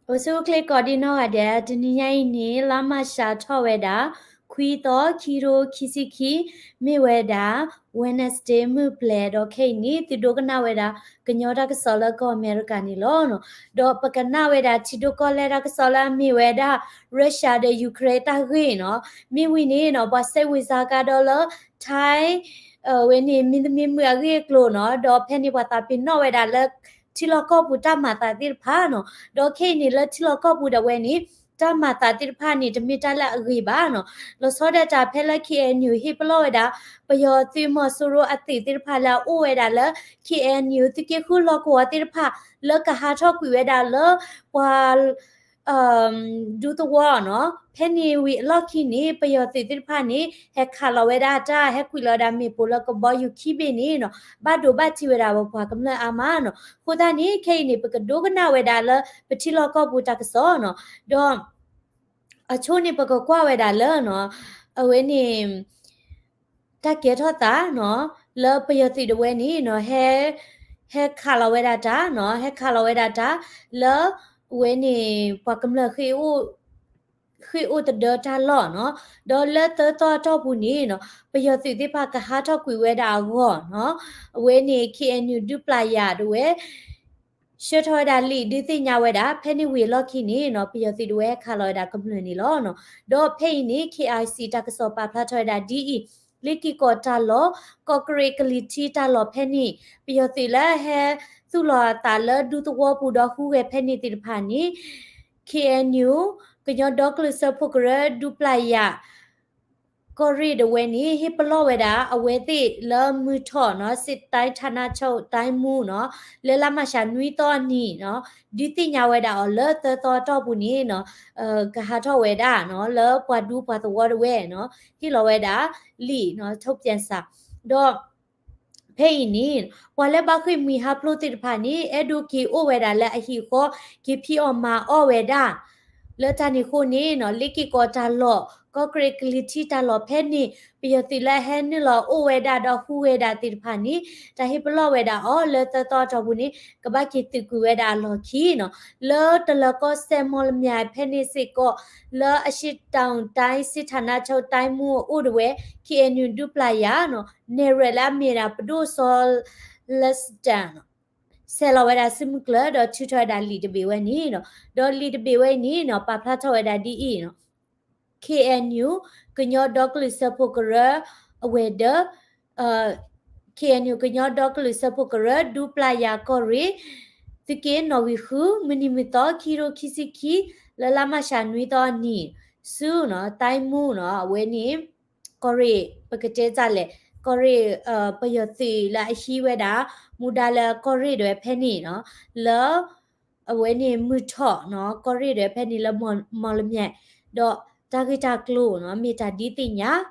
အိၣ်ဆူၣ်အိၣ်ချ့ကိးဒံနီၢ်ဂၤဒဲး, တနံၤညါအံၤန့ၣ် လါမၢ်ၡးထီၣ်ဝဲဒၣ် ခွံသီ ခံကထိခံဆံခံ, မ့ၢ်ဝဲဒၣ် Wednesday မုၢ်ပျဲၤ, ဒီးခဲအံၤန့ၣ် သုဒိကနၣ်ဝဲဒၣ် ကညီတၢ်ကစီၣ်လၢကီၢ်အမဲရကၤန့ၣ်လီၤ. ဒီးပကနၣ်ဝဲဒၣ်ထံဒိၣ်ကီၢ်လဲၢ်တၢ်ကစီၣ်လၢအမ့ၢ်ဝဲဒၣ် Russia ဒီး Ukraine တၢ်ဂ့ၢ်နီၤ. မ့ၢ်ဝံၤန့ၣ်နီၤ ပှၤစဲးဝံၤစါကါဒီးလၢ Thai ဝဲန့ၣ် မင်းသမီး မုၢ်အဂ့ၢ်အကျိၤနီၤ, ဒီးဖဲန့ၣ်ပှၤသးပ့ၤနီၣ်ဝဲဒၣ်လၢ ထံလီၢ်ကီၢ်ပူၤတၢ်မၤသးသ့ၣ်တဖၣ်နီၤ, ဒီးခဲအံၤန့ၣ် လၢထံလီၢ်ကီၢ်ပူၤဒၣ်ဝဲန့ၣ် တၢ်မၤသးသ့ၣ်တဖၣ်န့ၣ် တမ့ၢ်တၢ်လၢအဂ့ၤဘၣ်နီၤ. လီၤဆီဒၣ်တၢ်ဖဲလၢ K N U ဟ့ၣ်ပလီၢ်ဝဲဒၣ် ပယီၤသုးမီၤစိရိၤအသုးသ့ၣ်တဖၣ်လၢ အအိၣ်ဝဲဒၣ်လၢ K N U သုးက့ဃုလီၢ်ကဝီၤသ့ၣ်တဖၣ် လၢကဟးထီၣ်ကွံာ်ဝဲဒၣ်လၢ ပှၤ ဒူသဝီနီၤ. ဖဲန့ၣ်ဝံၤအလီၢ်ခံန့ၣ် ပယီၤသုးသ့ၣ်တဖၣ်န့ၣ် ဟဲခးလီၤဝဲဒၣ်တၢ် ဟဲကွံာ်လီၤဝဲဒၣ်မ့ၣ်ပိၢ်လၢကဘီယူၤခံဘ့ၣ်န့ၣ်နီၤ, ဘၣ်ဒိဘၣ်ထံးဝဲဒၣ်ပပှၤကမျၢၢ်အါမးနီၤ. အဃိသတးန့ၣ် ခဲအံၤန့ၣ် ပကဒိကနၣ်ဝဲဒၣ်လၢပထံလီၢ်ကီၢ်ပူၤတၢ်ကစီၣ်နီၤ, ဒီး အဆိန့ၣ် ပကကွၢ်ဝဲဒၣ်လၢနီၤ, အဝဲန့ၣ် တၢ်ကဲထီၣ်သးနီၤ, လၢပယီၤသုးဒၣ်ဝဲန့ၣ်နီၤ, ဟဲ ဟဲခးလီၤဝဲဒၣ်တၢ်နီၤ, ဟဲခးလီၤဝဲဒၣ်တၢ် လၢ အဝဲန့ၣ် ပှၤကမျၢၢ် ဃ့ၢ်အိၣ်သဒၢတၢ်လီၢ်နီၤ, ဒီးလၢသၢသီအတီၢ်ပူၤန့ၣ်နီၤ, ပယီၤသုးသ့ၣ်တဖၣ်ကဟးထီၣ်ကွံာ်ဝဲဒၣ်အဂီၢ်နီၤ, အဝဲန့ၣ် K N U ဒူပျၢ်ယၤဒၣ်ဝဲ ဆှၢထီၣ်ဝဲဒၣ်လံာ်ဒုးသ့ၣ်ညါဝဲဒၣ် ဖဲန့ၣ်ဝံၤအလီၢ်ခံန့ၣ်နီၤ, ပယီၤသုးဒၣ်ဝဲဟဲခးလီၤဝဲဒၣ်ကမျၢၢ်န့ၣ်လီၤ. ဒီးဖဲအံၤန့ၣ် K I C တၢ်ကစီၣ်ပာ်ဖျါထီၣ်ဝဲဒၣ်ဒ်အံၤ, လ့ၤက့ၤကီၢ်တၢ်လီၢ် ကီးကရ့းကလံၤထံးတၢ်လီၢ်ဖဲန့ၣ် ပယီၤသုးလၢဟဲသူၣ်လီၤအသးလၢဒူသဝီပူၤဒီးဟူးဂဲၤဖဲန့ၣ်သ့ၣ်တဖၣ်န့ၣ် K N U ကညီဒီကလုာ်စၢဖှိၣ်ကရၢဒူပျၢ်ယၤ ကီၢ်ရ့ၣ်ဒၣ်ဝဲန့ၣ် ဟ့ၣ်ပလီၢ်ဝဲဒၣ်အဝဲသ့ၣ်လၢမုၢ်ထီၣ်နီၤ, စစ်တိုင်းဌာနချုပ်တိုင်းမှူးနီၤ, လၢလါမၢ်ၡးနွံသီအနံၤနီၤ, ဒုးသ့ၣ်ညါဝဲဒၣ်အီၤလၢသၢသီအတီၢ်ပူၤန့ၣ်နီၤ, ကဟးထီၣ်ဝဲဒၣ်နီၤ, လၢပှၤဒူပှၤသဝီဒၣ်ဝဲနီၤ, ဟ့ၣ်လီၤဝဲဒၣ်လံာ်နီၤ, ထုတ်ပြန်စာ, ဒီး ဖဲအံၤန့ၣ် ပှၤလၢဘၣ်ဃ့ၢ်မှံဟးဖျိးသ့ၣ်တဖၣ်န့ၣ် အဲၣ်ဒိးက့ၤအိၣ်ဝဲဒၣ်လၢအဟံၣ်အဃီ က့ၤဖံးအီၣ်မၤအီၣ်ဝဲဒၣ် လၢတၢ်န့ၣ်အဃိန့ၣ်နီၤ, လ့ၤက့ၤကီၢ်တၢ်လီၢ် ကီးကရ့းကလံၤထံးတၢ်လီၢ်ဖဲန့ၣ် ပယီၤသုးလၢဟဲနုာ်လီၤအိၣ်ဝဲဒၣ်ဒီးဟူးဂဲၤဒၣ်သ့ၣ်တဖၣ်န့ၣ် တၢ်ဟ့ၣ်ပလီၢ်ဝဲဒၣ်အီၤလၢသၢသီအတီၢ်ပူၤန့ၣ် ကဘၣ်က့ၤသုးကွံာ်ဝဲဒၣ်အလီၢ်ခံနီၤ, လၢတလၢၤကီၢ်စဲၣ်မီၢ်လမၠဲၣ်ဖဲန့ၣ်စ့ၢ်ကီး လၢအရှေ့တောင်တိုင်းစစ်ဌာနချုပ်တိုင်းမှူးအအိၣ်ဒၣ်ဝဲ K N U ဒူပျၢ်ယၤနီၤ, နဲၣ်ရွဲၣ်လၢအမ့ၢ်ဒၣ်ပဒိၣ်စီၤ လၢစတၢၣ်နီၤ ဆဲးလီၤဝဲဒၣ်စုမုၢ်ကျၢၤ ဒီးထုးထီၣ်ဝဲဒၣ်လံာ်တဘ့ၣ်ဝဲန့ၣ်နီၤ, ဒီးလံာ်တဘ့ၣ်ဝဲအံၤန့ၣ်နီၤ ပာ်ဖျါထီၣ်ဝဲဒၣ်ဒ်အံၤနီၤ, K N U ကညီဒီကလုာ်စၢဖှိၣ်ကရၢ အဝဲၤဒၢး K N U ကညီဒီကလုာ်စၢဖှိၣ်ကရၢ ဒူပျၢ်ယၤကီၢ်ရ့ၣ် သုးက့နီၣ်ဂံၢ်ဃု မုၢ်နံၤမုၢ်သီ ခံကထိခံဆံခံ လၢလါမၢ်ၡးနွံသီအနံၤ ဆူနီၤ တိုင်းမှူးနီၤ အဝဲန့ၣ် ကီၢ်ရ့ၣ် ပကတဲတၢ်လဲၣ် ကီၢ်ရ့ၣ် ပယီၤသုးလၢအဟံးဝဲဒၣ် မူဒါလၢကီၢ်ရ့ၣ်ဒၣ်ဝဲဖဲန့ၣ်နီၤ လၢ အဝဲန့ၣ်မုၢ်ထီၣ်နီၤ ကီၢ်ရ့ၣ်ဒၣ်ဝဲဖဲန့ၣ်လၢမီၢ်လမၠဲၣ် ဒီးတၢ်ဂ့ၢ်တၢ်ကျိၤနီၤ မ့ၢ်တၢ်ဒ်သ့ၣ်ညါ ဒ်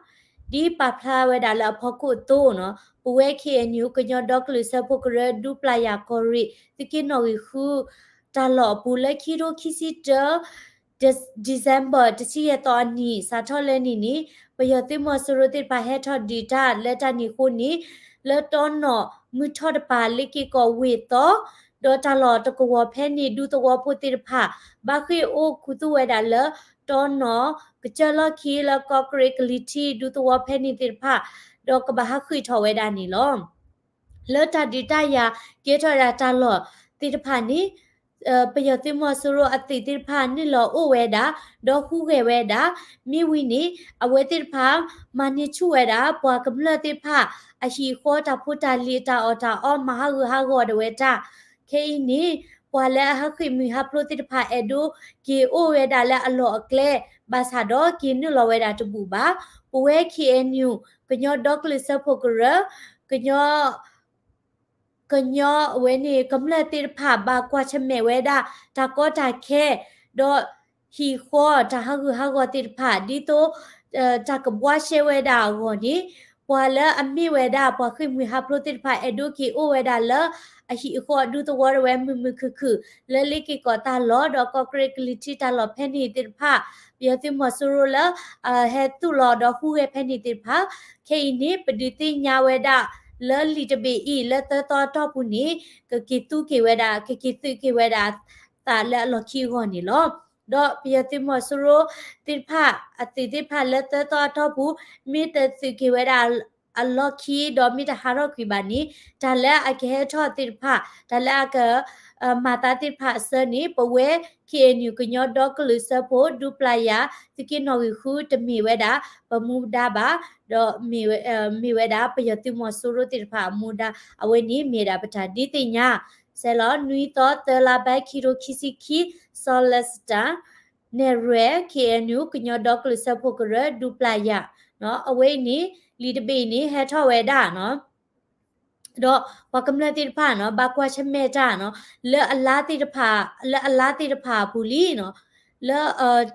ပာ်ဖျါဝဲဒၣ်လၢအဖီခိၣ်အသိးနီၤ ပဝဲ K N U ကညီဒီကလုာ်စၢဖှိၣ်ကရၢ ဒူပျၢ်ယၤကီၢ်ရ့ၣ် သုးက့နီၣ်ဂံၢ်ဃု တၢ်လီၢ်အပူၤလၢ ခံကထိခံဆံတၢ December တဆံယဲၢ်သီအနံၤ စးထီၣ်လၢန့ၣ်န့ၣ် ပယီၤသုးမီၤစိရိၤသ့ၣ်တဖၣ်ဟဲထီၣ်ဒုးတၢ်လၢတၢ်န့ၣ်အဃိန့ၣ် လၢတီနီၣ်မုၢ်ထီၣ်တပၤ လ့ၤက့ၤကီၢ်ဝ့ၢ်သီ ဒီးတၢ်လီၢ်တကဝီၤဖဲန့ၣ် ဒူသဝီဖိသ့ၣ်တဖၣ် ဘၣ်ဃ့ၢ်အိၣ်ခူသူၣ်ဝဲဒၣ်လၢ တီနီၣ် ကစၢၢ်လီၢ်ခံ လၢကီးကရ့ၣ်ကလံၤထံး ဒူသဝီဖဲန့ၣ်သ့ၣ်တဖၣ် ဒီးကဘၣ်ဟးဃ့ၢ်ထီၣ်ဝဲဒၣ်န့ၣ်လီၤ. လၢတၢ်ဒုးတၢ်ယၤကဲထီၣ်ဝဲဒၣ်တၢ်လီၢ်သ့ၣ်တဖၣ်န့ၣ် ပယီၤသုးမီၤစိရိၤအသုးသ့ၣ်တဖၣ်နုာ်လီၤအိၣ်ဝဲဒၣ် ဒီးဟူးဂဲၤဝဲဒၣ် မ့ၢ်ဝံၤန့ၣ် အဝဲသ့ၣ်တဖၣ် မၤန့ၢ်ဆူၣ်ဝဲဒၣ် ပှၤကမျၢၢ်သ့ၣ်တဖၣ် အဟံၣ်အဃီ တၢ်ဖိတၢ်လံၤ တၢ်အီၣ်တၢ်အီ မၤဟးဂူာ်ဟးဂီၤဒၣ်ဝဲတၢ် ခဲအံၤန့ၣ် ပှၤလၢအဟးဃ့ၢ်မှံဟးဖျိးသ့ၣ်တဖၣ် အဲၣ်ဒိးက့ၤအိၣ်ဝဲဒၣ်လၢအလီၢ်အကျဲ ဘၣ်ဆၣ်ဒီးက့ၤနုာ်လီၤဝဲဒၣ်တဘူၣ်ဘၣ်. ပဝဲ K N U ကညီဒီကလုာ်စၢဖှိၣ်ကရၢ ကညီ ကညီအဝဲန့ၣ် ကမျၢၢ်သ့ၣ်တဖၣ် ဘၣ်ကွၢ်ဆၢၣ်မဲာ်ဝဲဒၣ် တၢ်ကီတၢ်ခဲ ဒီးဟံၣ်ဃီ တၢ်ဟးဂူာ်ဟးဂီၤသ့ၣ်တဖၣ် ဒ်သိး တၢ်ကဘှါရှဲဝဲဒၣ်အဂီၢ်န့ၣ် ပှၤလၢအမ့ၢ်ဝဲဒၣ် ပှၤဃ့ၢ်မှံဟးဖျိးသ့ၣ်တဖၣ် အဲၣ်ဒိးက့ၤအိၣ်ဝဲဒၣ်လၢ အဟံၣ်အဃီအဒူသဝီဒၣ်ဝဲ မုာ်မုာ်ခုၣ်ခုၣ် လၢလ့ၤက့ၤကီၢ်တၢ်လီၢ် ဒီးကီးကရ့ၣ်ကလံၤထံးတၢ်လီၢ်ဖဲန့ၣ်သ့ၣ်တဖၣ် ပယီၤသုးမီၤစိရိၤလၢ ဟဲသူၣ်လီၤဒီးဟူးဂဲၤဖဲန့ၣ်သ့ၣ်တဖၣ် ခဲအံၤန့ၣ် ပဒုးသ့ၣ်ညါဝဲဒၣ် လၢလံာ်တဘ့ၣ်အံၤ လၢသၢသီအတီၢ်ပူၤန့ၣ် ကက့ၤသူက့ၤဝဲဒၣ် ကက့ၤသုးက့ၤဝဲဒၣ် သးလၢအလီၢ်ခံအဂီၢ်န့ၣ်လီၤ. ဒီးပယီၤသုးမီၤစိရိၤသ့ၣ်တဖၣ် အသုးသ့ၣ်တဖၣ်လၢသၢသီအတီၢ်ပူၤ မ့ၢ်တသုးက့ၤဝဲဒၣ်အလီၢ်ခံ ဒီးမ့ၢ်တဟးထီၣ်ကွံာ်ဘၣ်န့ၣ် တၢ်လၢအကဟဲထီၣ်သ့ၣ်တဖၣ် တၢ်လၢအက မၤသးသ့ၣ်တဖၣ်အဆၢန့ၣ် ပဝဲ ခ့ၣ်အဲၣ်ယူၣ် ကညီဒီကလုာ်စၢဖှိၣ် ဒူပျၢ်ယၤ သုးက့နီၣ်ဂံၢ်ဃု တမ့ၢ်ဝဲဒၣ်ပမူဒါဘၣ်, ဒီးမ့ၢ်ဝဲဒၣ်ပယီၤသုးမီၤစိရိၤသ့ၣ်တဖၣ်အမူဒါ အဝဲန့ၣ်မ့ၢ်ဒၣ်ပတၢ်ဒုးသ့ၣ်ညါ စဲလီၤ နွံသီ သၢလါဘဲ ခံထိခံဆံခံ စီၤလၢစတၢ် နဲၣ်ရွဲၣ် ခ့ၣ်အဲၣ်ယူၣ် ကညီဒီကလုာ်စၢဖှိၣ်ကရၢ ဒူပျၢ်ယၤ အဝဲအံၤန့ၣ် လံာ်တဘ့ၣ်အံၤန့ၣ် ဟဲထီၣ်ဝဲဒၣ် ဒီးပှၤကမျၢၢ်သ့ၣ်တဖၣ်နီၤ ဘၣ်ကွၢ်ဆၢၣ်မဲာ်တၢ်နီၤ လၢအလါသ့ၣ်တဖၣ် လၢအလါသ့ၣ်တဖၣ်အပူၤလံနီၤ လၢ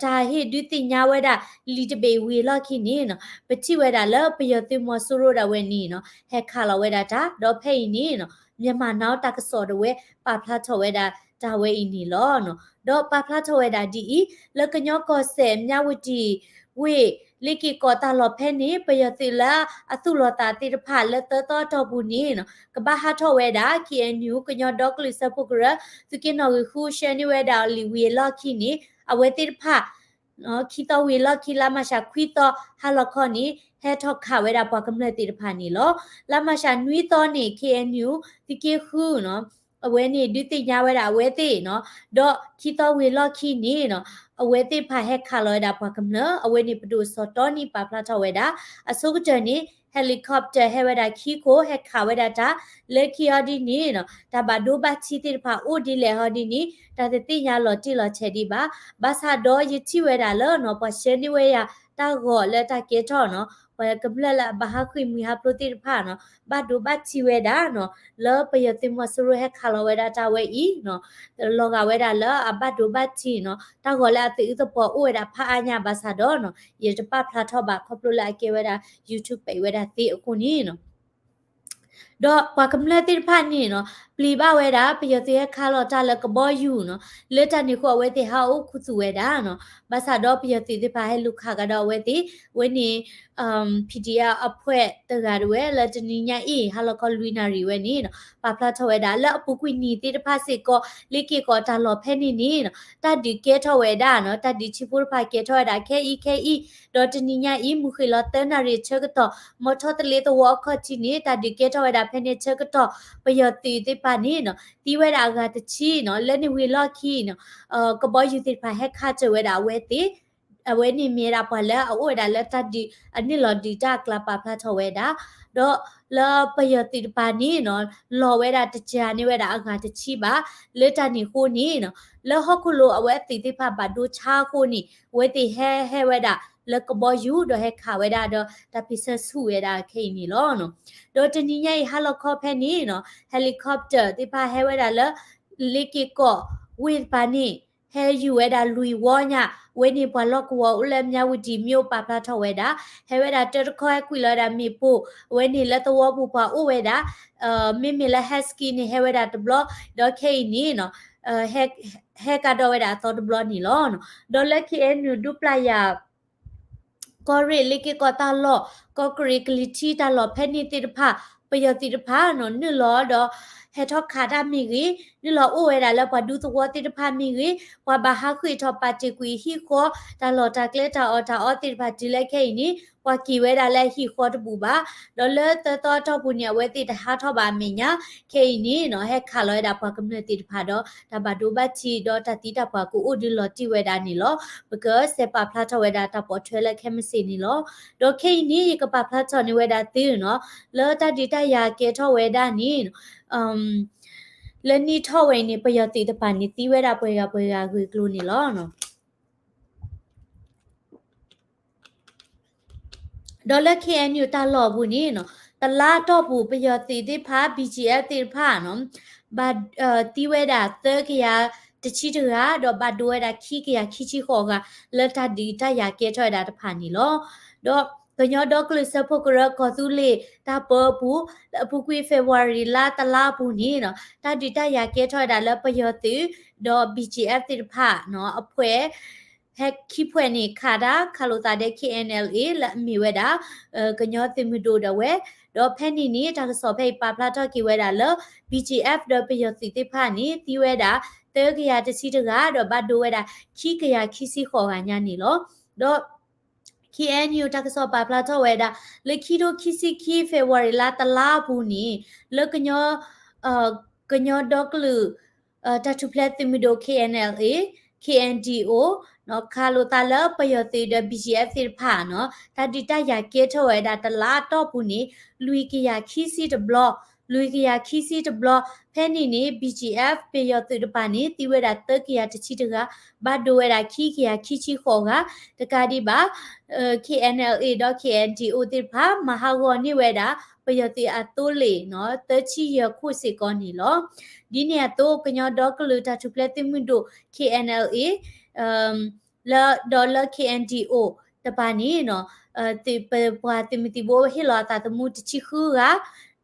တၢ်ဟ့ၣ်ဒုးသ့ၣ်ညါဝဲဒၣ် လံာ်တဘ့ၣ်ဝံၤအလီၢ်ခံန့ၣ်နီၤ ပထံၣ်ဝဲဒၣ်လၢပယီၤသုးမီၤစိရိၤဒၣ်ဝဲန့ၣ်နီၤ ဟဲခးလီၤဝဲဒၣ်တၢ် ဒီးဖဲအံၤန့ၣ်နီၤ Myanmar Now တၢ်ကစီၣ်ဒၣ်ဝဲ ပာ်ဖျါထီၣ်ဝဲဒၣ်တၢ်ဝဲအံၤန့ၣ်လီၤ. ဒီးပာ်ဖျါထီၣ်ဝဲဒၣ်ဒ်အံၤ လၢကညီကီၢ်စဲၣ် မၠၣ်ဝတံၣ် ဝ့ၢ် လ့က့ၢ်ကီၢ်တၢ်လီၢ်ဖဲန့ၣ် ပယီၤသုးလၢအသူၣ်လီၤသးသ့ၣ်တဖၣ် လၢသၢသီအတီၢ်ပူၤန့ၣ်နီၤ ကဘၣ်ဟးထီၣ်ဝဲဒၣ် ခ့ၣ်အဲၣ်ယူၣ် ကညီဒီကလုာ်စၢဖှိၣ်ကရၢ သုးက့နီၣ်ဂံၢ်ဃု ဆှၢန့ၢ်ဝဲဒၣ်အီၤလံာ်ဝံၤအလီၢ်ခံန့ၣ် အဝဲသ့ၣ်တဖၣ် ခံသီဝံၤအလီၢ်ခံ လါမၢ်ၡးခွံသီ ဟါလီၤခီန့ၣ် ဟဲထီၣ်ခးဝဲဒၣ်ပှၤကမျၢၢ်သ့ၣ်တဖၣ်န့ၣ်လီၤ. လါမၢ်ၡးနွံသီန့ၣ် ခ့ၣ်အဲၣ်ယူၣ် သုးက့ဃုနီၤ အဝဲန့ၣ်ဒုးသ့ၣ်ညါဝဲဒၣ်အဝဲသ့ၣ်နီၤ ဒီးခံသီဝံၤအလီၢ်ခံန့ၣ်နီၤ အဝဲသ့ၣ်တဖၣ်ဟဲခးလီၤဝဲဒၣ်ပှၤကမျၢၢ် အဝဲန့ၣ်ပဒိၣ်စီၤတီနံၤပာ်ဖျါထီၣ်ဝဲဒၣ် အဆိကတၢၢ်န့ၣ် helicopter ဟဲဝဲဒၣ်ခံခိၣ် ဟဲခးဝဲဒၣ်တၢ် လၢခံအီၤဒ်န့ၣ်နီၤ တၢ်ဘၣ်ဒိဘၣ်ထံးသ့ၣ်တဖၣ်အိၣ်ဒ်လဲၣ်ဟီဒ်န့ၣ် တၢ်တသ့ၣ်ညါလီၤတံၢ်လီၤဆဲးဒံးဘၣ်. ဘၣ်ဆၣ်ဒီးယထံၣ်ဝဲဒၣ်လၢနီၤ ပှၤဆှၢန့ၢ်ဝဲယၤတၢ်ဂီၤလၢတၢ်ကဲထီၣ်နီၤ ပှၤကမျၢၢ်လၢအဘၣ်ဟးဃ့ၢ်မှံဟးဖျိးသ့ၣ်တဖၣ်နီၤ ဘၣ်ဒိဘၣ်ထံးဝဲဒၣ်နီၤ လၢပယီၤသုးမီၤစိရိၤဟဲခးလီၤဝဲဒၣ်တၢ်ဝဲအံၤနီၤ လီၤဂာ်ဝဲဒၣ်လၢအဘၣ်ဒိဘၣ်ထံးနီၤ တၢ်ဂီၤလၢအသုးအုးသပှီၤအိၣ်ဝဲဒၣ်ဖးအါညါဘၣ်ဆၣ်ဒီးနီၤ ယတပာ်ဖျါထီၣ်ဘၣ်ခီဖျိလၢအကဲဝဲဒၣ် YouTube ပဲာ်ဝဲဒၣ်သ့အဃိန့ၣ်နီၤ ဒီးပှၤကမျၢၢ်သ့ၣ်တဖၣ်န့ၣ်နီၤ ပျံၤဘၣ်ဝဲဒၣ် ပယီၤသုးဟဲခးလီၤတၢ်လၢကဘီယူၤနီၤ လၢတၢ်န့ၣ်အဃိအဝဲသ့ၣ်ဟးအိၣ်ခူသူၣ်ဝဲဒၣ်နီၤ ဘၣ်ဆၣ်ဒီးပယီၤသုးသ့ၣ်တဖၣ်ဟဲလူၤခးကဒီးအဝဲသ့ၣ် အဝဲန့ၣ် PDF အဖွဲ့တဂၤဒၣ်ဝဲ လၢတနံၤညါအံၤ ဟါလီၤခီလွံၢ်နၣ်ရံၣ်ဝဲန့ၣ်နီၤ ပာ်ဖျါထီၣ်ဝဲဒၣ် လၢအပူၤကွံာ်နံၤသ့ၣ်တဖၣ်စ့ၢ်ကီး လ့က့ၢ်ကီၢ်တၢ်လီၢ်ဖဲန့ၣ်န့ၣ်နီၤ တၢ်ဒုးကဲထီၣ်ဝဲဒၣ်နီၤ တၢ်ဒုးဆံဖိတဖၣ်ကဲထီၣ်ဝဲဒၣ်ခဲအံၤခဲအံၤ ဒီးတနံၤညါအံၤ မုၢ်ဃ့ၢ်လီၤသၢနၣ်ရံၣ်ဆၢကတီၢ် မီၤထီၣ်သလ့သဝီအခီၣ်ထံးန့ၣ် တၢ်ဒုးကဲထီၣ်ဝဲဒၣ်ဖဲန့ၣ်ဆၢကတီၢ် ပယီၤသုးသ့ၣ်တဖၣ်န့ၣ်နီၤ သံဝဲဒၣ်အဂၤတဆံနီၤ လၢန့ၣ်ဝံၤလီၢ်ခံနီၤ ကဘီယူၤသ့ၣ်တဖၣ်ဟဲခးစၢၤဝဲဒၣ်အဝဲသ့ၣ် အဝဲန့ၣ်မ့ၢ်ဝဲဒၣ်ပှၤလၢအအိၣ်ဝဲဒၣ်လၢတၢ်ဒုးအနုာ်လီၤဒုးတၢ်အကျါပာ်ဖျါထီၣ်ဝဲဒၣ် ဒီးလၢပယီၤသုးတဖၣ်န့ၣ်နီၤ လီၤဝဲဒၣ်တစှၤန့ၢ်ဝဲဒၣ်အဂၤတဆံဘၣ် လၢတၢ်န့ၣ်အဃိန့ၣ်နီၤ လၢဟီၣ်ခိၣ်လိၤအဝဲအသုးသ့ၣ်တဖၣ်ဘၣ်ဒိဆါအဃိန့ၣ် အဝဲသ့ၣ်ဟဲဟဲဝဲဒၣ်လၢကဘီယူၤ ဒီးဟဲခးဝဲဒၣ်ဒီးတၢ်ပ့ၤဆၢဆူၣ်ဝဲဒၣ်ခဲအံၤန့ၣ်လီၤ. ဒီးတနံၤညါအံၤဟါလီၤခီဖဲန့ၣ်နီၤ helicopter သ့ၣ်တဖၣ်ဟဲဝဲဒၣ်လၢ လ့က့ၢ်ကီၢ်ဝ့ၢ်တဖၣ်န့ၣ် ဟဲယူၤဝဲဒၣ်လွံၢ်ဝီညါ အဝဲန့ၣ်ပှၤလီၢ်ကဝီၤအိၣ်လၢမၠၣ်ဝတံၣ်မ့ၢ်အိၣ်ပာ်ဖျါထီၣ်ဝဲဒၣ် ဟဲဝဲဒၣ်တၢတခီဟဲကွံာ်လီၤဝဲဒၣ်မ့ၣ်ပိၢ် အဝဲန့ၣ်လၢသဝီပူၤပှၤအိၣ်ဝဲဒၣ် မ့မ့ၢ်လၢ ဟဲစကံန့ၣ် ဟဲဝဲဒၣ်တဘျီ ဒီးခဲအံၤန့ၣ်နီၤ ဟဲကဒီးဝဲဒၣ်အသီတဘျီန့ၣ်လီၤ. ဒီးလၢ ခ့ၣ်အဲၣ်ယူၣ် ဒူပျၢ်ယၤ ကီၢ်ရ့ၣ် လ့က့ၢ်ကီၢ်တၢ်လီၢ် ကီၢ်ကရ့ၣ် ကလံၤထံးတၢ်လီၢ်ဖဲန့ၣ်သ့ၣ်တဖၣ် ပယီၤသုးတဖၣ်နီၤ နုာ်လီၤဒီး ဟဲထီၣ်ခးတၢ်မ့ၢ်ဂ့ၤ နုာ်လီၤအိၣ်ဝဲဒၣ်လၢပှၤဒူသဝီသ့ၣ်တဖၣ်မ့ၢ်ဂ့ၤ ပှၤဘၣ်ဟးဃ့ၢ်ထီၣ်ပာ်တ့ၢ်ကွံာ်ဟံၣ်ဃီ တၢ်လီၢ်တၢ်ကျဲတၢ်အီၣ်တၢ်အီသ့ၣ်တဖၣ်တုၤလၢခဲအံၤန့ၣ် ပှၤက့ၤဝဲဒၣ်လၢအဟံၣ်ဃီတဘူၣ်ဘၣ် ဒီးလၢသၢသီအတီၢ်ပူၤန့ၣ် အဝဲသ့ၣ်တဟးထီၣ်ဘၣ်အမဲာ်ညါ ခဲအံၤန့ၣ်နီၤ ဟဲခးလီၤဝဲဒၣ်ပှၤကမျၢၢ်သ့ၣ်တဖၣ်ဒီး တၢ်ဘၣ်ဒိဘၣ်ထံးဒီးတၢ်သံတၢ်ပှၢ်ကအိၣ်ဒုးလီၤတံၢ်ဝဲဒၣ်န့ၣ်လီၤ. ပကစဲးပာ်ဖျါထီၣ်ဝဲဒၣ်တၢ်ပိာ်ထွဲလၢခဲမုၢ်ဆ့ၣ်န့ၣ်လီၤ. ဒီးခဲအံၤန့ၣ် ယကပာ်ဖျါထီၣ်န့ၢ်ဝဲဒၣ်သုနီၤ လၢတၢ်ဒုးတၢ်ယၤကဲထီၣ်ဝဲဒၣ်န့ၣ် လၢနံၣ်ထီၣ်ဝဲအံၤန့ၣ် ပယီၤသုးတဖၣ်န့ၣ် သံဝဲဒၣ်ပှဲၤဂၤပှဲၤဂၤဂ့ၢ်ကျိၤန့ၣ်လီၤ. ဒီးလၢ ခ့ၣ်အဲၣ်ယူၣ် တၢ်လီၢ်အပူၤန့ၣ်နီၤ တလါအတီၢ်ပူၤ ပယီၤသုးသ့ၣ်တဖၣ် ဘီၣ်ကၠံၣ်အဲၣ်ဖ် သ့ၣ်တဖၣ်နီၤ ဘၣ် သံဝဲဒၣ်သၢကယၤတဆံတဂၤ ဒီးဘၣ်ဒိဝဲဒၣ်ခံကယၤခံဆံဃိးဂၤ လၢတၢ်ဒုးတၢ်ယၤကဲထီၣ်ဝဲဒၣ်တဖၣ်န့ၣ်လီၤ. ဒီးကညီဒီကလုာ်စၢဖှိၣ်ကရၢကီၢ်သူလ့ၤတၢ်ပၢအပူၤ လၢအပူၤကွံာ် February လါတလါအပူၤန့ၣ်နီၤ တၢ်ဒုးတၢ်ယၤကဲထီၣ်ဝဲဒၣ်လၢပယီၤသုး ဒီး ဘီၣ်ကၠံၣ်အဲၣ်ဖ် သ့ၣ်တဖၣ်နီၤ အဖှဲး ဟဲခံဖှဲးန့ၣ် ခးတၢ်ခးလိာ်သးဒီး ခ့ၣ်အဲၣ်အလ်အ့ လၢအမ့ၢ်ဝဲဒၣ် ကညီသုးမုၢ်ဒိၣ်ဒၣ်ဝဲ ဒီးဖဲန့ၣ်န့ၣ် တၢ်ကစီၣ်ဖဲအံၤပာ်ဖျါထီၣ်က့ၤဝဲဒၣ်လၢ ဘီၣ်ကၠံၣ်အဲၣ်ဖ် ဒီးပယီၤသုးသ့ၣ်တဖၣ်န့ၣ် သံဝဲဒၣ် သၢကယၤတဆံတဂၤ ဒီးဘၣ်ဒိဝဲဒၣ် ခံကယၤခံဆံဃိးဂၤညါန့ၣ်လီၤ. ဒီး ခ့ၣ်အဲၣ်ယူၣ် တၢ်ကစီၣ်ပာ်ဖျါထီၣ်ဝဲဒၣ် လၢခံထိခံဆံခံ February လါတလါအပူၤန့ၣ် လၢ ကညီဒီကလုာ်တၢ်ထူၣ်ဖျဲးသုးမုၢ်ဒိၣ် K N L A, K N D O ခးလိာ်သးလၢပယီၤသုးဒီး B G F သ့ၣ်တဖၣ်နီၤ တၢ်ဒုးတၢ်ယၤကဲထီၣ်ဝဲဒၣ်တလါအတီၢ်ပူၤန့ၣ် လွံၢ်ကယၤခံဆံတဘျီ, လွံၢ်ကယၤခံဆံတဘျီ, ဖဲန့ၣ်န့ၣ် B G F ပယီၤသုးတပၤန့ၣ် သံဝဲဒၣ်သၢကယၤတဆံတဂၤ, ဘၣ်ဒိဝဲဒၣ်ခံကယၤခံဆံဃိးဂၤ, တကးဒံးဘၣ် K N L A ဒီး K N D O သ့ၣ်တဖၣ် မၤဟးဂီၤန့ၢ်ဝဲဒၣ် ပယီၤသုးအသိလ့ၣ်နီၤ သၢဆံယဲၢ်ခိၣ်စ့ၢ်ကီးန့ၣ်လီၤ. ဒ်န့ၣ်အသိး ကညီဒီကလုာ်တၢ်ထူၣ်ဖျဲးသုးမုၢ်ဒိၣ် K N L A လၢ ဒီးလၢ K N D O တပၤန့ၣ်နီၤ ပှၤသုးမုၢ်သံၣ်ဘိဟ့ၣ်လီၤအသးသမူတဆံဃုဂၤ,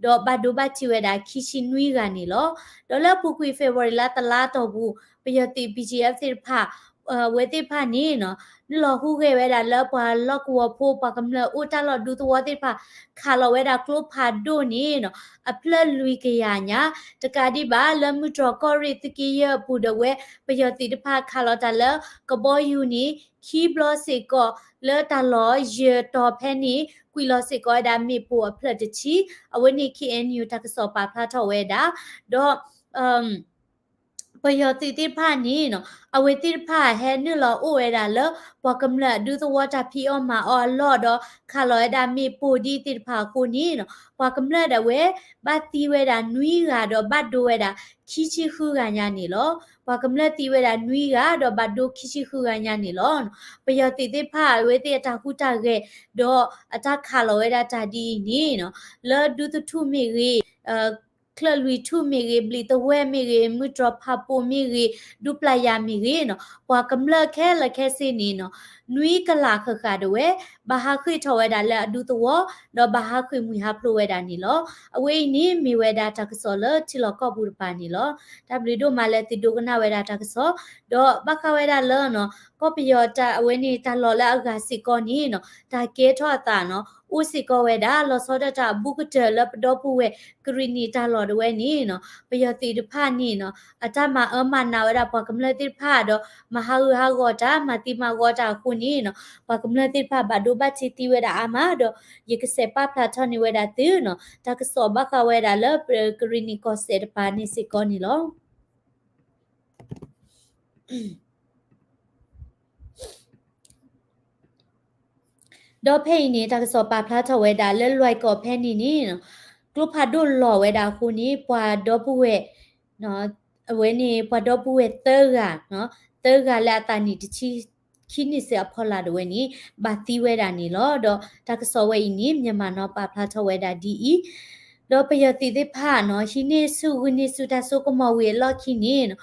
ဒီးဘၣ်ဒိဘၣ်ထံးဝဲဒၣ်ခံဆံနွံဂၤန့ၣ်လီၤ. ဒီးလၢအပူၤကွံာ် February လါတလါတီၢ်ပူၤ ပယီၤသုး B G F သ့ၣ်တဖၣ် အဝဲသ့ၣ်တဖၣ်န့ၣ်နီၤ နုာ်လီၤဟူးဂဲၤဝဲဒၣ်လၢပှၤလီၢ်ကဝီၤဖိ ပှၤကမျၢၢ်အိၣ်တၢ်လီၢ်ဒူသဝီသ့ၣ်တဖၣ် ခးလီၤဝဲဒၣ်ကျိဖးဒိၣ်န့ၣ်နီၤ အဖျၢၣ်လွံၢ်ကယၤညါ, တကးဒံးဘၣ် လၢမုၢ်တြီၢ်ကီၢ်ရ့ၣ်သုးက့ယဲၢ်အပူၤဒီးဝဲ ပယီၤသုးတဖၣ်ခးလီၤတၢ်လၢကဘီယူၤန့ၣ် ခံဘျီစ့ၢ်ကီး လၢတၢ်လီၢ်ယဲၢ်တီၤဖဲန့ၣ် ကွံာ်လီၤစ့ၢ်ကီးဝဲဒၣ်မ့ၣ်ပိၢ်အဖျၢၣ်တဆံ, အဝဲန့ၣ် K N U တၢ်ကစီၣ်ပာ်ဖျါထီၣ်ဝဲဒၣ်, ဒီး ပယီၤသုးသ့ၣ်တဖၣ်န့ၣ်နီၤ အဝဲသ့ၣ်တဖၣ်ဟဲနုာ်လီၤအိၣ်ဝဲဒၣ်လၢ ပှၤကမျၢၢ်အဒူသဝီတၢ်ဖံးအီၣ်မၤအီၣ်အလီၢ်ဒီး ခးလီၤဝဲဒၣ်မ့ၣ်ပိၢ်ဒ်သ့ၣ်တဖၣ်အဃိန့ၣ်နီၤ ပှၤကမျၢၢ်ဒၣ်ဝဲ ဘၣ်သံဝဲဒၣ်နွံဂၤဒီးဘၣ်ဒိဝဲဒၣ်ခံဆံဃုဂၤညါန့ၣ်လီၤ. ပှၤကမျၢၢ်သံဝဲဒၣ်နွံဂၤဒီးဘၣ်ဒိခံဆံဃုဂၤညါန့ၣ်လီၤ. ပယီၤသုးသ့ၣ်တဖၣ်အဝဲသ့ၣ်အတၢ်ဟူးတၢ်ဂဲၤ ဒီးအတၢ်ခးလီၤဝဲဒၣ်တၢ်ဒ်အံၤန့ၣ်နီၤ လၢဒူသထူၣ်မ့ၢ်ဂ့ၤ ချၢၣ်လွံၢ်ထူၣ်မ့ၢ်ဂ့ၤ ဘျံးသဝဲမ့ၢ်ဂ့ၤ မုၢ်တြီၢ်ဖးပိၢ်မ့ၢ်ဂ့ၤ ဒူပျၢ်ယၤမ့ၢ်ဂ့ၤနီၤ ပှၤကမျၢၢ်ခဲလၢာ်ခဲဆ့န့ၣ်နီၤ နွံကလးဃၣ်ဃၣ်ဒၣ်ဝဲ ဘၣ်ဟးဃ့ၢ်ထီၣ်ဝဲဒၣ်လၢအဒူသဝီ ဒီးဘၣ်ဟးဃ့ၢ်မှံဟးဖျိးဝဲဒၣ်န့ၣ်လီၤ. အဝဲအံၤန့ၣ်မ့ၢ်ဝဲဒၣ်တၢ်ကစီၣ်လၢထံလီၢ်ကီၢ်ပူၤတပၤန့ၣ်လီၤ. တၢ်ဘျုးဒိၣ်မးလၢသုဒိကနၣ်ဝဲဒၣ်တၢ်ကစီၣ် ဒီးဘၣ်ဃးဝဲဒၣ်လၢ ကီၢ်ပယီၤတၢ်အဝဲန့ၣ်တၢ်လီၢ်လၢအဂၤစ့ၢ်ကီးန့ၣ်နီၤ တၢ်ကဲထီၣ်အသးနီၤ အိၣ်စ့ၢ်ကီးဝဲဒၣ် လီၤဆီဒၣ်တၢ်အဘူးကတၢၢ်လၢပဒီပုၢ်ဝဲၢ်ကရံၣ်နံၣ်တၢ်လီၢ်ဒၣ်ဝဲန့ၣ်နီၤ ပယီၤသုးတဖၣ်န့ၣ်နီၤ အတၢ်မၤအၢမၤနးဝဲဒၣ်ပှၤကမျၢၢ်သ့ၣ်တဖၣ်ဒီး မၤဟးဂူာ်ဟးဂီၤတၢ် မၤသံမၤဂီၤတၢ်အဃိန့ၣ်နီၤ ပှၤကမျၢၢ်သ့ၣ်တဖၣ်ဘၣ်ဒိဘၣ်ထံးသံဝဲဒၣ်အါမးဒီး ယကစဲးပာ်ဖျါထီၣ်န့ၢ်ဝဲဒၣ်သုနီၤ တၢ်ကစီၣ်ဘၣ်ဃးဝဲဒၣ်လၢ ကရံၣ်နံၣ်ကီၢ်စဲၣ်တပၤန့ၣ်စ့ၢ်ကီးန့ၣ်လီၤ. ဒီးဖဲအံၤန့ၣ် တၢ်ကစီၣ်ပာ်ဖျါထီၣ်ဝဲဒၣ်လၢလွဲၢ်ကီၢ်ဖဲန့ၣ်န့ၣ် ကျိဖးဒိၣ်လီၤဝဲဒၣ်အဃိန့ၣ် ပှၤဒီပုၢ်ဝဲၢ် အဝဲန့ၣ် ပှၤဒီပုၢ်ဝဲၢ်သၢဂၤ, သၢဂၤလၢအသးနံၣ်တဆံခံနံၣ်စ့ၢ်အဖီလာ်ဒၣ်ဝဲန့ၣ် ဘၣ်သံဝဲဒၣ်န့ၣ်လီၤ. ဒီးတၢ်ကစီၣ်ဝဲအံၤန့ၣ် Myanmar Now ပာ်ဖျါထီၣ်ဝဲဒၣ်ဒ်အံၤ, ဒီးပယီၤသုးသ့ၣ်တဖၣ်နီၤ ဟံးန့ၢ်ဆူၣ်ဂုာ်န့ၢ်ဆူၣ်တၢ်စိကမီၤဝံၤအလီၢ်ခံန့ၣ်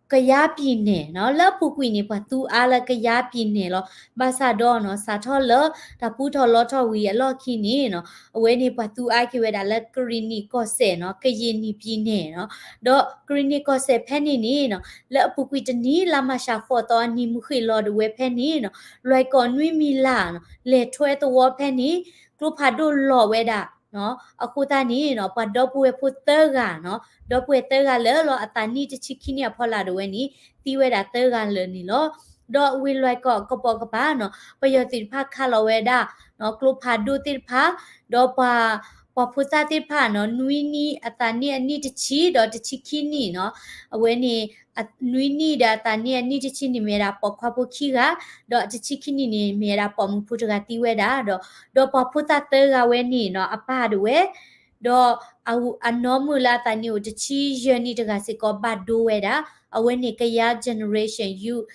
ကယါပံၤနဲၣ်နီၤ လၢအပူၤကွံာ်န့ၣ် ပှၤသူအါလၢကယါပံၤနဲၣ်လီၤ. ဘၣ်ဆၣ်ဒီးနီၤ စးထီၣ်လၢတၢ်ပူထီၣ်လီထီၣ်ဝံၤအလီၢ်ခံန့ၣ်နီၤ အဝဲန့ၣ်ပှၤသူအါက့ၤဝဲဒၣ်လၢကရံၣ်နံၣ်ကီၢ်စဲၣ်နီၤ ကရင်နီပြည်န့ၣ်နီၤ ဒီးကရံၣ်နံၣ်ကီၢ်စဲၣ်ဖဲန့ၣ်န့ၣ်နီၤ လၢအပူၤကွံာ်တနံၤ လါမၤရှးဃိးသီအနံၤမုၢ်ဃ့ၢ်လီၤဒၣ်ဝဲဖဲန့ၣ်နီၤ လွဲၢ်ကီၢ်နွံမံၤလၢ်နီၤ လဲၤထွဲသဝီဖဲန့ၣ် ကျိဖးဒိၣ်လီၤဝဲဒၣ် အဃိသတးန့ၣ်နီၤ ပှၤဒီပုၢ်ဝဲၢ်ဖိသၢဂၤနီၤ ဒီပုၢ်ဝဲၢ်သၢဂၤလၢလီၤအသးနံၣ်တဆံခံနံၣ်အဖီလာ်ဒၣ်ဝဲန့ၣ် သံဝဲဒၣ်သၢဂၤလၢာ်န့ၣ်လီၤ. ဒီးဝ့ၢ်လွဲၢ်ကီၢ်ကပိာ်ကပၤနီၤ ပယီၤသုးတဖၣ်ခးလီၤဝဲဒၣ် ကျိဖးဒိၣ်သ့ၣ်တဖၣ် ဒီးပှၤ ပှၤဖိသၣ်သ့ၣ်တဖၣ်နီၤ နွံနံၣ်အသးနံၣ်အနံၣ်တဆံဒီးတဆံခံနံၣ်နီၤ အဝဲန့ၣ် နွံနံၣ်ဒီးအသးနံၣ်အနံၣ်တဆံန့ၣ်မ့ၢ်ဝဲဒၣ်ပိာ်ခွါဖိခံဂၤ, ဒီးအတဆံခံနံၣ်န့ၣ်မ့ၢ်ဝဲဒၣ်ပိာ်မုၣ်ဖိတဂၤသံဝဲဒၣ်ဒီး, ဒီးပှၤဖိသၣ်သၢဂၤဝဲန့ၣ်နီၤ အပၢ်ဒၣ်ဝဲ, ဒီးအနီၢ်မုၣ်လၢအသးနံၣ်အိၣ်တဆံယဲၢ်နံၣ်တဂၤစ့ၢ်ကီးဘၣ်ဒိဝဲဒၣ်, အဝဲန့ၣ် Kayah Generation Youth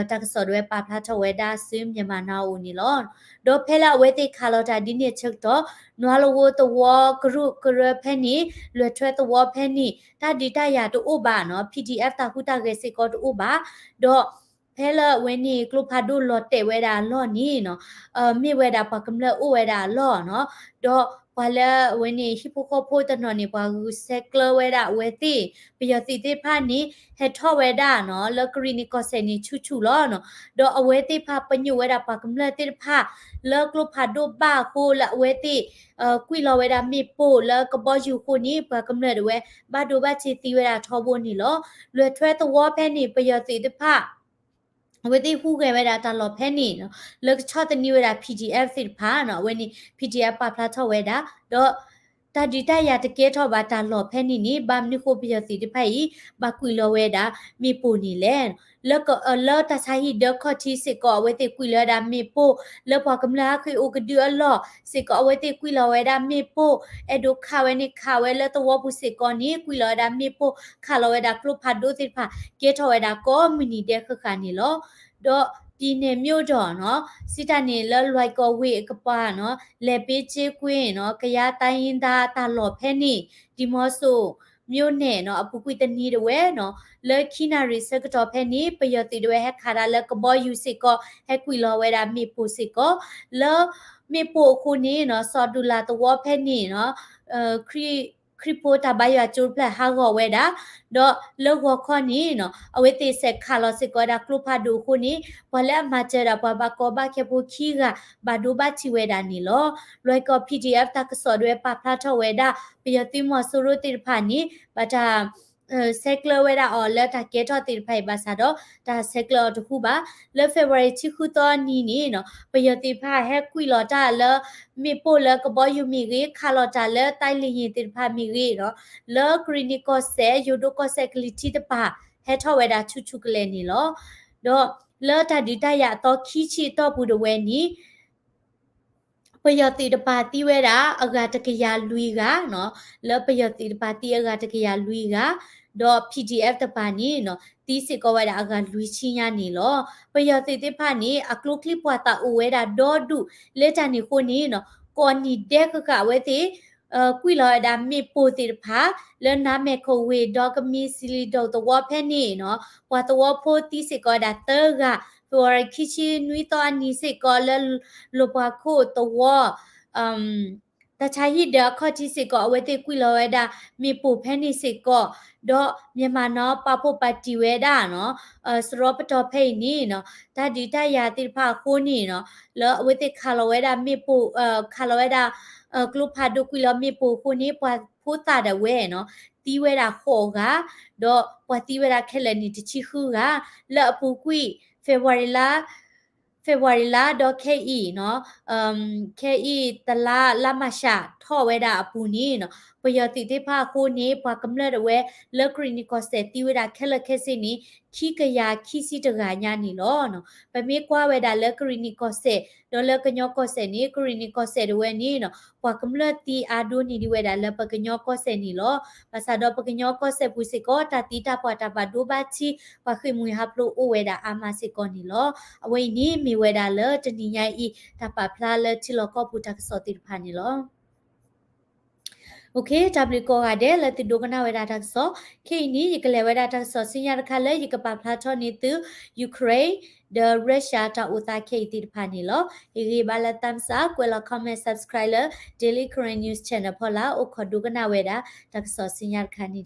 တၢ်ကစီၣ်ဒၣ်ဝဲပာ်ဖျါထီၣ်ဝဲဒၣ်ဆူ Myanmar Now အအိၣ်န့ၣ်လီၤ. ဒီးဖဲလၢအဝဲသ့ၣ်ခးလီၤတၢ်ဒ်န့ၣ်အဆၢကတီၢ် နွါလဝိသဝီကရူၢ်ကရၢဖဲန့ၣ် လွဲၢ်ထွဲသဝီဖဲန့ၣ် တၢ်ဒုးတၢ်ယၤတအိၣ်ဘၣ်နီၤ PDF တၢ်ဟူးတၢ်ဂဲၤစ့ၢ်ကီးတအိၣ်ဘၣ်, ဒီးဖဲလၢအဝဲန့ၣ် ကျိဖးဒိၣ်လီၤတဲာ်ဝဲဒၣ်အလီၢ်န့ၣ်နီၤ မ့ၢ်ဝဲဒၣ်ပှၤကမျၢၢ်အိၣ်ဝဲဒၣ်အလီၢ်နီၤ, ဒီး ပှၤလၢအဝဲန့ၣ် ဟံၣ်ဖိဃီဖိတနီၤန့ၣ် ပှၤဂုာ်ဆဲးကျၢဝဲဒၣ်အဝဲသ့ၣ် ပယီၤသုးသ့ၣ်တဖၣ်န့ၣ် ဟဲထီၣ်ဝဲဒၣ်နီၤ လၢကရံၣ်နံၣ်ကီၢ်စဲၣ်န့ၣ်ဆူၣ်ဆူၣ်လီၤနီၤ. ဒီးအဝဲသ့ၣ်တဖၣ်ပညိၣ်ဝဲဒၣ်ပှၤကမျၢၢ်သ့ၣ်တဖၣ် လၢကျိဖးဒိၣ်ဘၣ်အဃိ လၢအဝဲသ့ၣ် ကွံာ်လီၤဝဲဒၣ်မ့ၣ်ပိၢ်လၢကဘီယူၤအဃိန့ၣ် ပှၤကမျၢၢ်ဒၣ်ဝဲ ဘၣ်ဒိဘၣ်ထံးသံဝဲဒၣ်ထီဘိန့ၣ်လီၤ. လွဲၢ်ထွဲသဝီဖဲန့ၣ် ပယီၤသုးတဖၣ် အဝဲသ့ၣ်ဟူးဂဲၤဝဲဒၣ်တၢ်လီၢ်ဖဲန့ၣ်နီၤ လၢကဆီၣ်သနံးဝဲဒၣ် P D F သ့ၣ်တဖၣ်နီၤ အဝဲန့ၣ် P D F ပာ်ဖျါထီၣ်ဝဲဒၣ် ဒီး တၢ်ဒုးတၢ်ယၤတကဲထီၣ်ဘၣ်တၢ်လီၢ်ဖဲန့ၣ်န့ၣ် ဘၣ်မနုၤဃိပယီၤသုးတဖၣ်အံၤ ဘၣ်ကွံာ်လီၤဝဲဒၣ်မ့ၣ်ပိၢ်န့ၣ်လဲၣ်. လၢ လၢတၢ်ဆါဟံၣ်ဒၢခီၣ်ထံးစ့ၢ်ကီး အဝဲသ့ၣ်ကွံာ်လီၤဝဲဒၣ်မ့ၣ်ပိၢ် လၢပှၤကမျၢၢ်ဟးဃ့ၢ်အိၣ်ကဒုအလီၢ်စ့ၢ်ကီး အဝဲသ့ၣ်ကွံာ်လီၤဝဲဒၣ်မ့ၣ်ပိၢ် အဲၣ်ဒိးခးဝဲန့ၣ်ခးဝဲလၢသဝီပူၤစ့ၢ်ကီးန့ၣ် ကွံာ်လီၤဝဲဒၣ်မ့ၣ်ပိၢ် ခးလီၤဝဲဒၣ်ကျိဖးဒိၣ်သ့ၣ်တဖၣ် ကဲထီၣ်ဝဲဒၣ်ကိးမုၢ်နံၤဒဲးဃၣ်ဃၣ်န့ၣ်လီၤ. ဒီး ပြည်နယ်မြို့တော်နီၤ စံးတၢ်န့ၣ်လၢလွဲၢ်ကီၢ်ဝ့ၢ်အကပၤနီၤ လဲၤပ့ကၠ့ကွ့နီၤ ကယၤတိုင်းရင်းသား တၢ်လီၢ်ဖဲန့ၣ် ဒီမော့ဆိုမြို့နယ်နီၤ အပူၤကွံာ်တနံၤဒၣ်ဝဲနီၤ လၢခံနၣ်ရံၣ်ဆၢကတီၢ်ဖဲန့ၣ် ပယီၤသုးဒၣ်ဝဲဟဲခးတၢ်လၢကဘီယူၤစ့ၢ်ကီး ဟဲကွံာ်လီၤဝဲဒၣ်မ့ၣ်ပိၢ်စ့ၢ်ကီး လၢမ့ၣ်ပိၢ်အဃိန့ၣ်နီၤ စီၤဒူလၣ်သဝီဖဲန့ၣ်နီၤ ခရံာ်ဖိတၢ်ဘါယွၤကၠိတဖျၢၣ်ဟးဂီၤဝဲဒၣ် ဒီးလၢဂီၤခီန့ၣ်နီၤ အဝဲသ့ၣ်စဲးခးလီၤစ့ၢ်ကီးဝဲဒၣ်ကျိဖးဒိၣ်အဃိန့ၣ် ပှၤလၢအမၤစၢၤဒၣ်ပှၤဘၣ်ကီဘၣ်ခဲဖိခံဂၤ ဘၣ်ဒိဘၣ်ထံးဝဲဒၣ်န့ၣ်လီၤ. လွဲၢ်ကီၢ် P D F တၢ်ကစီၣ်ဒၣ်ဝဲပာ်ဖျါထီၣ်ဝဲဒၣ် ပယီၤသုးမီၤစိရိၤသ့ၣ်တဖၣ်န့ၣ် ဘၣ်တၢ် ဆဲးကျၢဝဲဒၣ်အီၤလၢတၢ်ကဲထီၣ်သ့ၣ်တဖၣ်အံၤဘၣ်ဆၣ်ဒီး တၢ်ဆဲးကျၢအီၤတဟူဘၣ်. လၢ February တဆံဃုသီအနံၤန့ၣ်နီၤ ပယီၤသ့ၣ်တဖၣ်ဟဲကွံာ်လီၤတၢ်လၢ မ့ၣ်ပိၢ်လၢကဘီယူၤမ့ၢ်ဂ့ၤ ခးလီၤတၢ်လၢ တိုက်လေယာဉ် သ့ၣ်တဖၣ်မ့ၢ်ဂ့ၤနီၤ လၢကရံၣ်နံၣ်ကီၢ်စဲၣ် ယိၤဒိၣ်ကီၢ်စဲၣ်ကလံၤထံးတပၤ ဟဲထီၣ်ဝဲဒၣ်ဆူၣ်ဆူၣ်ကလဲာ်န့ၣ်လီၤ. ဒီးလၢတၢ်ဒုးတၢ်ယၤအသီခံဆံအတီၢ်ပူၤဒၣ်ဝဲန့ၣ် ပယီၤသုးတပၤသံဝဲဒၣ်အဂၤတကယၤလွံၢ်ဂၤနီၤ, လၢပယီၤသုးတပၤသံအဂၤတကယၤလွံၢ်ဂၤ, ဒီး P D F တပၤန့ၣ်နီၤ သံစ့ၢ်ကီးဝဲဒၣ်အဂၤလွံၢ်ဆံညါန့ၣ်လီၤ. ပယီၤသုးသ့ၣ်တဖၣ်န့ၣ် အကျိချံပှၤသးအိၣ်ဝဲဒၣ်ဒီဒူၣ် လၢတၢ်န့ၣ်အဃိန့ၣ်နီၤ ကိးနံၤဒဲးဃၣ်ဃၣ်အဝဲသ့ၣ် ကွံာ်လီၤဝဲဒၣ်မ့ၣ်ပိၢ်သ့ၣ်တဖၣ် လၢနါမဲာ်ခိၣ်ဝ့ၢ် ဒီကမံၤ စံလံၤဒိၣ်သဝီဖဲန့ၣ်နီၤ ပှၤသဝီဖိသံစ့ၢ်ကီးဝဲဒၣ်သၢဂၤ, February ခံဆံနွံသီအနံၤစ့ၢ်ကီးလၢ လိာ်ပှၤခိၣ်သဝီ တၢ်ဆါဟံၣ်ဒၢအခီၣ်ထံးစ့ၢ်ကီး အဝဲသ့ၣ်ကွံာ်လီၤဝဲဒၣ်မ့ၣ်ပိၢ်ဖဲန့ၣ်စ့ၢ်ကီး, ဒီး မြန်မာ့ပါတီ ပာ်ဖှို့ပါတီ ဝဲဒၣ်နီၤ စရီပတီၢ်ဖဲအံၤန့ၣ်နီၤ တၢ်ဒုးတၢ်ယၤသ့ၣ်တဖၣ်အဃိန့ၣ်နီၤ လၢအဝဲသ့ၣ်ခးလီၤဝဲဒၣ်မ့ၣ်ပိၢ် ခးလီၤဝဲဒၣ် ကျိဖးဒိၣ်ကွံာ်လီၤမ့ၣ်ပိၢ်အဃိန့ၣ် ပှၤဖိသၣ်ဒၣ်ဝဲနီၤ သံဝဲဒၣ်ဃိးဂၤ, ဒီးပှၤသံဝဲဒၣ်ခဲလၢာ်န့ၣ် တဆံဃုဂၤ, လၢအပူၤကွံာ် February လါ February လါဒီးခဲအံၤနီၤ ခဲအံၤတလါ လါမၢ်ၡးထီၣ်ဝဲဒၣ်အပူၤန့ၣ်နီၤ ပယီၤသုးသ့ၣ်တဖၣ်အဃိန့ၣ် ပှၤကမျၢၢ်ဒၣ်ဝဲ လၢကရံၣ်နံၣ်ကီၢ်စဲၣ်သံဝဲဒၣ်ခဲလၢာ်ခဲဆ့န့ၣ် ခံကယၤခံဆံတဂၤညါန့ၣ်လီၤ. ပမ့ၢ်ကွၢ်ဝဲဒၣ်လၢကရံၣ်နံၣ်ကီၢ်စဲၣ် ဒီးလၢကညီကီၢ်စဲၣ်န့ၣ် ကရံၣ်နံၣ်ကီၢ်စဲၣ်ဒၣ်ဝဲန့ၣ်နီၤ ပှၤကမျၢၢ်သံအါဒိၣ်န့ၢ်ဒံးဝဲဒၣ်လၢပကညီကီၢ်စဲၣ်န့ၣ်လီၤ. ဘၣ်ဆၣ်ဒီးပကညီကီၢ်စဲၣ်ပူၤစ့ၢ်ကီး တၢ်သံတၢ်ပှၢ်တၢ်ဘၣ်ဒိဘၣ်ထံး ပှၤဃ့ၢ်မှံဟးဖျိးအိၣ်ဝဲဒၣ်အါမးစ့ၢ်ကီးန့ၣ်လီၤ. အဝဲအံၤန့ၣ်မ့ၢ်ဝဲဒၣ်လၢတနံၤညါအံၤ တၢ်ပာ်ဖျါလၢထံလီၢ်ကီၢ်ပူၤတၢ်ကစီၣ်သ့ၣ်တဖၣ်န့ၣ်လီၤ. တၢ်ဘျုးကိးဂၤဒဲးလၢသုဒိကနၣ်ဝဲဒၣ်တၢ်ကစီၣ်, ခဲအံၤန့ၣ် ယကလဲၤဝဲဒၣ်တၢ်ကစီၣ်ဆူညါတခါလၢယကပာ်ဖျါထီၣ်န့ၢ်သု Ukraine ဒီး Russia တၢ်အိၣ်သးခဲအံၤသ့ၣ်တဖၣ်န့ၣ်လီၤ. ဟ့ၣ်ဂံၢ်ဘါလၢ thumbs up ကွဲးလီၤ comment subscribe လၢ Daily Karen News Channel ဖီလာ် အိၣ်ခိးဒိကနၣ်ဝဲဒၣ်တၢ်ကစီၣ်ဆူညါတခါန့ၣ်